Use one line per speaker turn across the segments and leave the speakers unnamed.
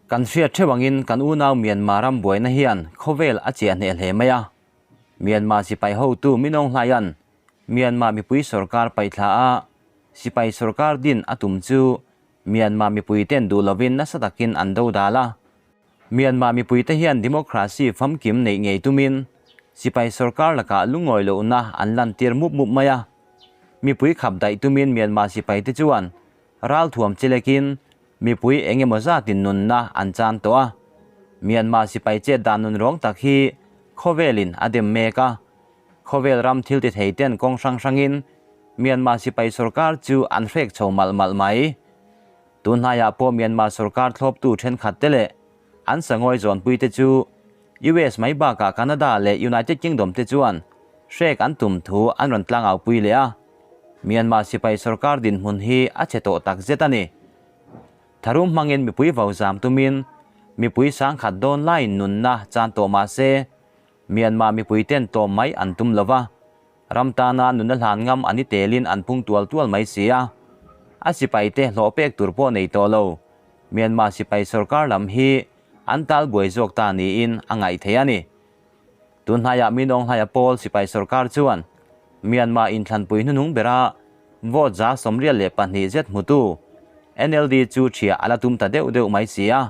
Kan hriat theuh angin kan unau Myanmar ram buaina hian khawvel a chiah hneh hle mai a. Myanmar sipai hotu Min Aung Hlaia'n Myanmar mipui sorkar paihthla a sipai sorkar din a tum chu Myanmar mipuiten duh lovin nasa takin an do dal a. Myanmar mipuite hian democracy famkim neih ngei tumin sipai sorkar lakah lungawi lohna an lantir mup mup mai a. Mipui khap daih tumin Myanmar sipaite chuan Ralthuam chilekin mipui eng emaw zatin nunna an chan tawh a, Myanmar sipai chet dan nun rawng tak hi khawvelin a dem mek a. Khawvel ram thil ti thei ten kawng hrang hrangin Myanmar sipai sorkar chu an hrek chho malh malh mai. Tun hnaiah pawh Myanmar sorkar thlawptu thenkhat te leh an sangawi zawnpui te chu US mai bakah Canada leh United Kingdom te chuan hrek an tum thu an rawn tlangaupui leh a. Myanmar sipai sorkar dinhmun hi a che tawh tak zet a ni. Tharum hmangin mipui vo zam tumin mipui sangkhat dawn laiin nunna chan tawh mah se, Myanmar mipui ten tlawm mai an tum lo va, ram tana nunna hlan ngam an i telin an pung tual tual mai si a. A sipaite hlawh pek tur pawh nei tawh lo, Myanmar sipai sorkar lam hi an tal buai zawk ta niin a ngaih theih a ni. Tun hnaiah Min Aung Hlaia pawl sipai sorkar chuan Myanmar inthlanpui hnuhnung bera vote 82 zet hmutu NLD chu ṭhiah a la tum ta deuh deuh mai si a,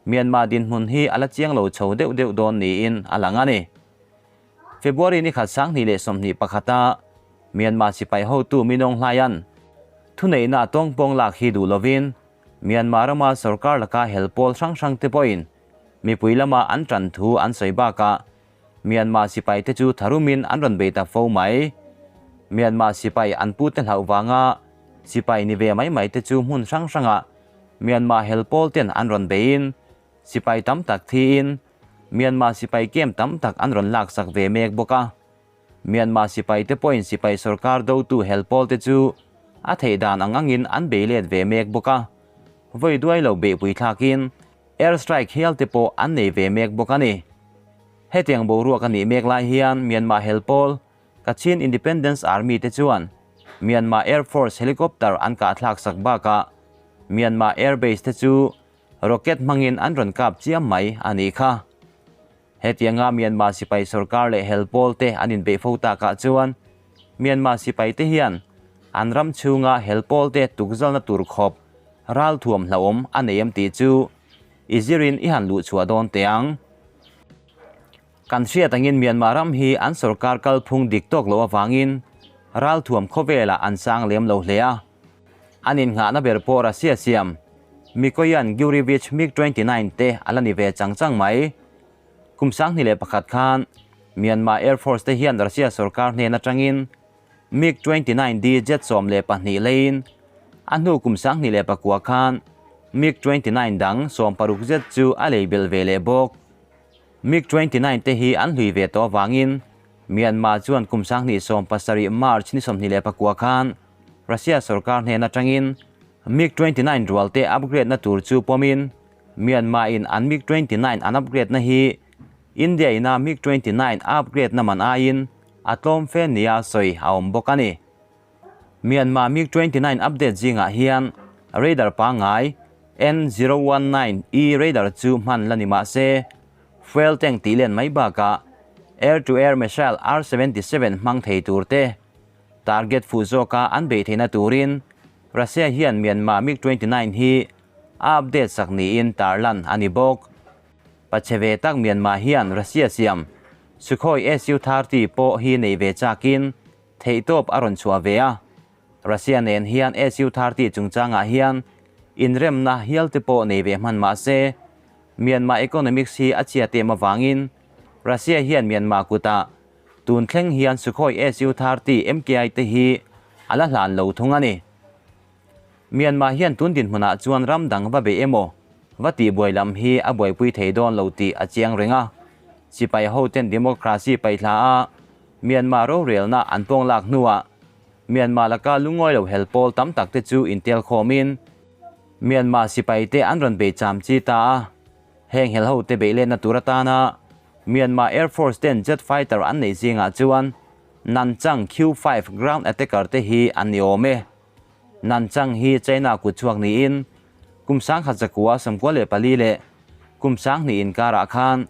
Myanmar dinhmun hi a la chiang lo chho deuh deuh dawn niin a lang a ni. February ni khat 2021 a Myanmar sipai hotu Min Aung Hlaia'n thuneihna a tawngpawng lak hi duh lovin Myanmar rama sorkar laka hel pawl hrang hrangte pawhin Mipui lama an tan thu an sawi bakah Myanmar sipaite chu tharumin an rawn bei ta fo mai. Myanmar sipai an pute hlauh vanga sipai ni ve mai mai te chu hmun hrang hrangah Myanmar hel pawl ten an rawn beiin sipai tam tak thiin Myanmar sipai kem tam tak an rawn laksak ve mek bawk a. Myanmar sipaite pawhin sipai sorkar dotu hel pawl te chu a theih dan ang angin an bei let ve mek bawk a. Vawi duai lo beihpui thlakin Air strike hial te pawh an nei ve mek bawk a ni. Hetiang boruak a nih mek lai hian Myanmar hel pawl, Kachin Independence Army te chuan Myanmar Air Force helicopter an kahthlak sak bakah Myanmar Air Base te chu rocket hmangin an rawn kap chiam mai a nih kha. Hetianga Myanmar sipai sorkar leh hel pawl te an inbeih fo takah chuan Myanmar sipai te hian an ram chhunga hel pawl te tukzalna tur khawp ralthuam hlauhawm a nei em tih chu i zirin i han luh chhuah dawn teh ang. Kan hriat angin Myanmar ram hi an sorkar kalphung dik tawk loh avangin ralthuam khawvelah an sang lem lo hle a. An innghahna ber pawh Russia siam Mikoyan Gurevich MiG-29 te a la ni ve chang chang mai. Kum 2001 khan Myanmar Air Force te hian Russia sorkar hnen atangin MiG-29D jet 12 leiin a hnu kum 2009 khan MiG-29 dang 60 zet chu a lei belh ve leh bawk. MiG-29 te hi an hlui ve tawh avangin Myanmar chuan kum 2017 March ni 29 khan Russia sorkar hnen atangin MiG-29 rual te upgrade na tur chu pawmin Myanmar in an MiG-29 an upgrade na hi India ina MiG-29 a upgrade na man aiin a tlawm fe nia sawi a awm bawk a ni. Myanmar MiG-29 update zingah hian radar pangngai N019E radar chu hman la ni mah se, fuel tank tih len mai bakah air-to-air missile R-77 hmang thei tur te, target fuh zawka an beih theihna turin Russia hian Myanmar MiG-29 hi a update sak niin tarlan a ni bawk. Pachhe ve tak Myanmar hian Russia siam Sukhoi Su-30 pawh hi nei ve chakin theihtawp a rawn chhuah ve a. Russia nen hian Su-30 chungchangah hian inremna hial te pawh nei ve hman mah se, Myanmar economics hi a chhia tem avangin Russia hian Myanmar kutah tun thleng hian Sukhoi Su-30 MKI te hi a la hlan lo thung a ni. Myanmar hian tun dinhmunah chuan ram dang va beih emaw, va tihbuai lam hi a buaipui thei dawn lo tih a chiang reng a. Sipai hoten democracy paihthla a Myanmar rorelna an pawng lak hnuah Myanmar laka lungawi lo hel pawl tam tak te chu intel khawmin Myanmar sipaite an rawn bei cham chi ta a. Heng hel hote beih lenna tur atana Myanmar Air Force ten jet fighter an neih zingah chuan Nanchang Q-5 ground attacker te hi an ni awm e. Nanchang hi China kut chhuak niin Kum 1994 leh kum 2000 inkarah khan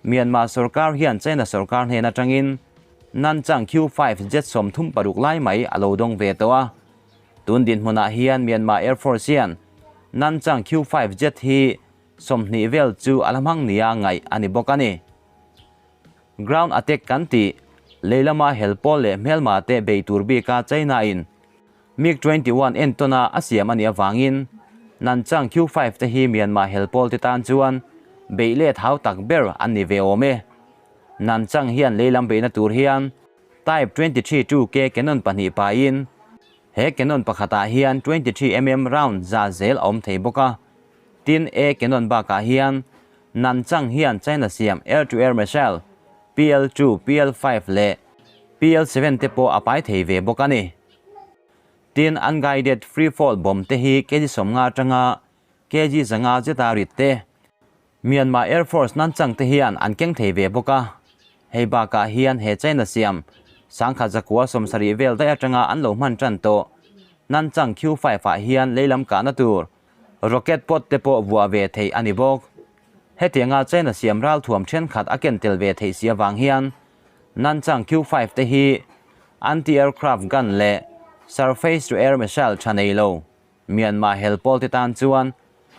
Myanmar sorkar hian China sorkar hnen atangin Nanchang Q5 jet 36 lai mai a lo dawng ve tawh a. Tun dinhmunah hian Myanmar Air Force hian Nanchang Q5 jet hi 20 vel chu a la hmang nia ngaih a ni bawk a ni. Ground attack kan tih, lei lama hel pawl leh hmelma te bei tur bika China in MiG 21 entawna a siam a nih avangin Nanchang Q5 te hi Myanmar hel pawl te tan chuan beih let hau tak ber an ni ve awm e. Nanchang hian lei lam beihna tur hian Type 23 2K cannon pahnih pahin he cannon pakhatah hian 23 mm round za zel a awm thei bawk a. Tin, A cannon bakah hian Nanchang hian China siam air-to-air missile PL-2, PL-5 leh PL-7 te pawh a pai thei ve bawk a ni. Tin, unguided free-fall bomb te hi kg 50 atanga kg 500 zeta rit te Myanmar Air Force Nanchang te hian an keng thei ve bawk a. Hei bakah hian he China siam 1970 vel daih atanga an lo hman tan tawh Nanchang Q5 ah hian leilam kahna tur rocket pod te pawh vuah ve theih a ni bawk. Hetianga China siam ralthuam thenkhat a ken tel ve theih si avang hian Nanchang Q5 te hi anti-aircraft gun leh surface-to-air missile tha nei lo Myanmar hel pawl te tan chuan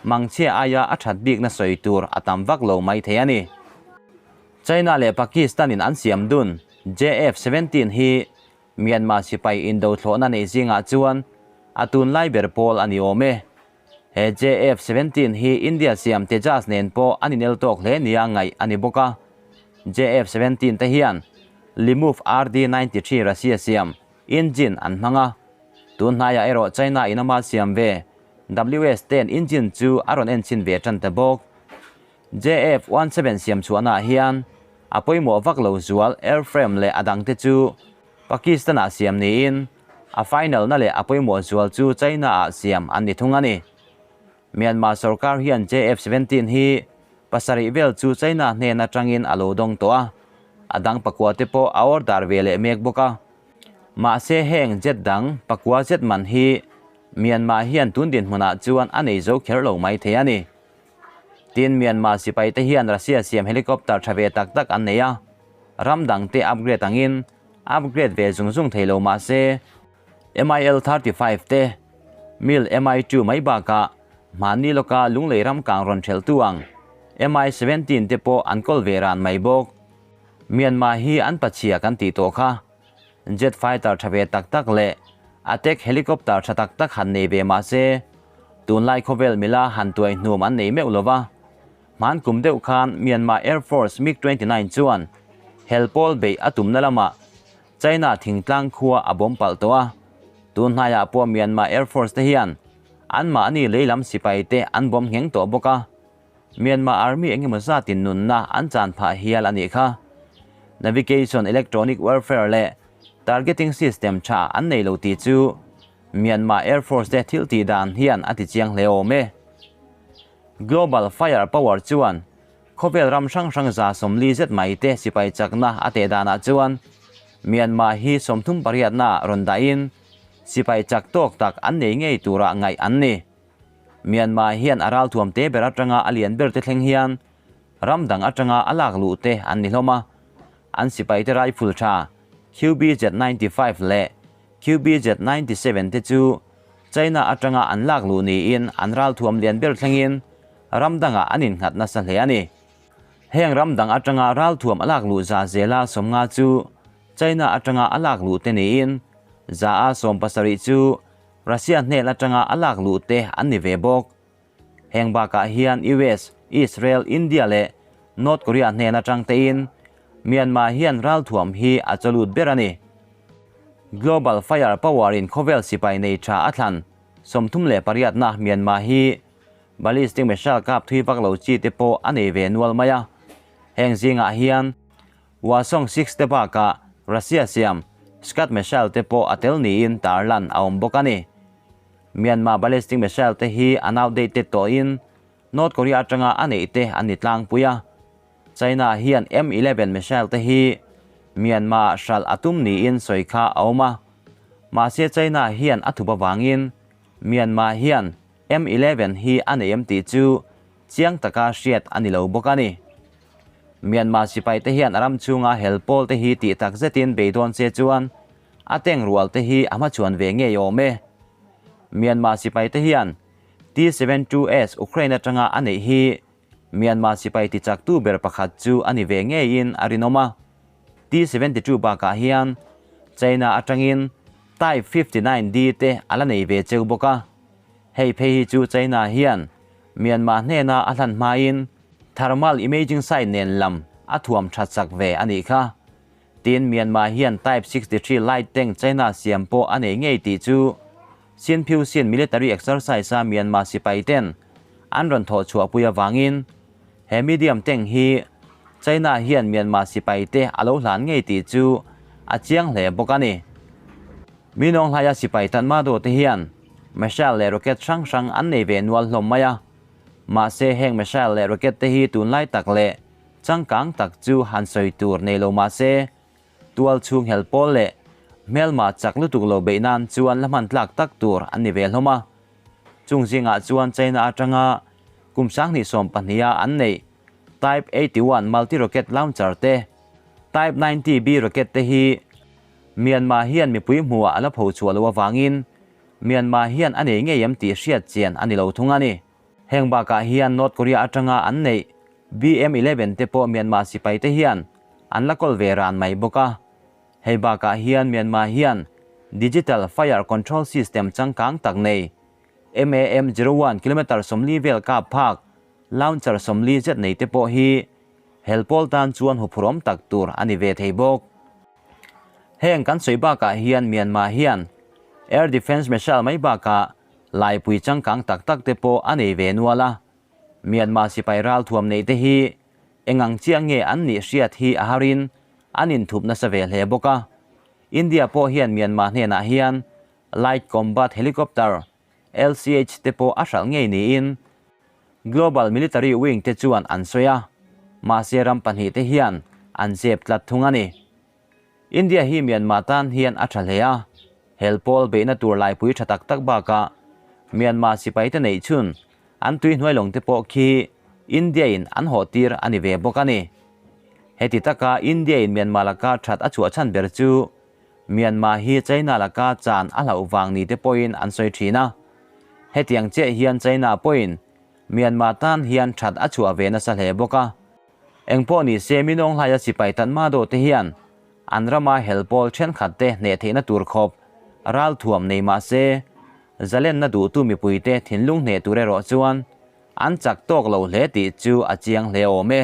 mangchhia aia a that bikna sawi tur a tam vak lo mai thei a ni. China leh Pakistan in an siam dun JF-17 hi Myanmar sipai indo thlawhna nei zingah chuan a tunlai ber pawl a ni awm e. He JF-17 hi India siam Tejas nen pawh an inel tawk hle nia ngaih a ni bawk a. JF-17 te hian Limov RD-93 Russia siam engine an hmang a, tun hnaiah erawh China in ama siam ve WS-10 engine chu a rawn enchhin ve tan ta bawk. JF-17 siam chhuahnaah hian a pawimawh vak lo zual airframe leh a dangte chu Pakistan-ah siam niin a final na leh a pawimawh zual chu China-ah siam an ni thung a ni. Myanmar sorkar hian JF-17 hi pasarih vel chu China hnen atangin a lo dawng tawh a, a dang pakua te pawh a order ve leh mek bawk a. Mahse heng jet dang pakua zet man hi Myanmar hian tun dinhmunah chuan a nei zo kher lo mai thei a ni. Tin, Myanmar sipai te hian Russia siam helicopter tha ve tak tak an nei a, ram dang te upgrade angin upgrade ve zung zung thei lo mahse MIL 35 te Mil MI-2 mai bakah hmanni lawka lunglei ram kang rawn thelh tu ang MI-17 te pawh an kawl ve ran mai bawk. Myanmar hi an pachhia kan tih tawh kha. Jet fighter tha ve tak tak leh attack helicopter tha tak tak han nei ve mah se, tunlai khawvel mila han tuai hnum an nei meuh lo va. Hman kum deuh khan Myanmar Air Force MiG-29 chuan hel pawl beih a tumna lamah China thingtlang khua a bawm palh tawh a. Tun hnaiah pawh Myanmar Air Force te hian anmahni leilam sipai te an bawm ngheng tawh bawk a. Myanmar Army engemaw zatin nunna an chan phah hial a nih kha. Navigation, electronic warfare leh targeting system tha an nei lo tih chu Myanmar Air Force te thil tih dan hian a ti chiang hle awm e. Global Fire Power chuan khawvel ram hrang hrang 140 zet mai te sipai chakna a teh danah chuan Myanmar hi 38na rawn dahin sipai chak tawk tak an nei ngei turah ngaih an ni. Myanmar hian a ralthuam te ber atanga a lian ber te thleng hian ram dang atanga a lak luh te an ni hlawm a. An sipai te rifle tha QBZ 95 leh QBZ 97 te chu China atanga an lak luh niin an ralthuam lian ber thlengin ram dangah an innghat nasa hle a ni. Heng ram dang atanga ralthuam a lak luh za zela 50 chu China atanga a lak luh te niin 170 chu Russia hnen atanga a lak luh te an ni ve bawk. Heng bakah hian US, Israel, India leh North Korea hnen atang tein Myanmar hian ralthuam hi a chawlut ber a ni. Global Fire Power in khawvel sipai nei tha a thlan 38na Myanmar hi ballistic missile kap thui vak lo chi te pawh a nei ve nual mai a. Heng zingah hian Hwasong 6 te bakah Russia siam Scud missile te pawh a tel niin tarlan a awm bawk a ni. Myanmar ballistic missile te hi an outdated tawhin North Korea atanga a neih te an ni tlangpui a. China hian M-11 missile te hi Myanmar hralh a tum niin sawi kha a awm a. Mahse China hian a thup avangin Myanmar hian. M-11 hi a nei em tih chu chiang taka hriat a ni lo bawk a ni. Myanmar sipaite hian a ram chhunga hel pawlte hi tih tak zetin beidawn che chuan a tank rualte hi a hmachhuan ve ngei awm e. Myanmar sipaite hian T-72S Ukraine atanga a neih hi Myanmar sipai tichaktu ber pakhat chu a ni ve ngeiin a rinawm a. T-72 bakah hian China atangin Type 59D te a la nei ve cheu bawk a. Hei phei hi chu China hian Myanmar hnena a hlan hmain thermal imaging sight nen lam a thuam that chak ve a nih kha. Tin, Myanmar hian Type 63 light tank China siam pawh a nei ngei tih chu Sinphiusin military exercise a Myanmar sipai ten an rawn thawh chhuahpui avangin he medium tank hi China hian Myanmar sipai te a lo hlan ngei tih chu a chiang hle bawk a ni. Minawng hlaia sipai Tatmadaw te hian missile leh rocket hrang hrang an nei ve nual hlawm mai a, mahse heng missile leh rocket te hi tunlai tak leh changkang tak chu han sawi tur nei lo mahse tual chhung hel pawl leh hmelma chak lutuk lo beih nan chuan la hman tlak tak tur an ni ve hlawm a. Chung zingah chuan China atanga kum 2020 a an neih Type 81 multi-rocket launcher te, Type 90B rocket te hi Myanmar hian mipui hmuhah a la pho chhuah loh avangin Myanmar hian a nei ngei em tih hriat chian a ni lo thung a ni. Heng bakah hian North Korea atanga an neih BM-11 te pawh Myanmar sipai te hian an la kawl ve ran mai bawk a. Hei bakah hian Myanmar hian Digital Fire Control System changkang tak nei MAM-01 kilometre 40 vel kap phak launcher 40 zet nei te pawh hi hel pawl tan chuan huphurhawm tak tur a ni ve thei bawk. Heng kan sawi bakah hian Myanmar hian Air Defence Missile mai bakah laipui changkang tak tak te pawh a nei ve nual a. Myanmar sipai ralthuam neih te hi engang chiah nge an nih hriat hi a harin an inthup nasa ve hle bawk a. India pawh hian Myanmar hnenah hian Light Combat Helicopter, LCH, te pawh a hralh ngei niin Global Military Wing te chuan an sawi a, mahse ram pahnihte hian an zep tlat thung a ni. India hi Myanmar tan hian a tha hle a, hel pawl beihna tur laipui tha tak tak bakah Myanmar sipaite neih chhun an tui hnuai lawng te pawh khi India in an hawh tir a ni ve bawk a ni. Heti taka India in Myanmar laka that a chhuah chhan ber chu Myanmar hi China laka chan a hlauh vang ni te pawhin an sawi thin a. Hetiang chiah hian China pawhin Myanmar tan hian that a chhuah ve nasa hle bawk a. Engpawh ni se Minawng hlaia sipai Tatmadaw te hian an rama hel pawl thenkhat te hneh theihna tur khawp ralthuam nei mah se zalenna duhtu mipuite thinlung hneh tur erawh chuan an chak tawk lo hle tih chu a chiang hle awm e.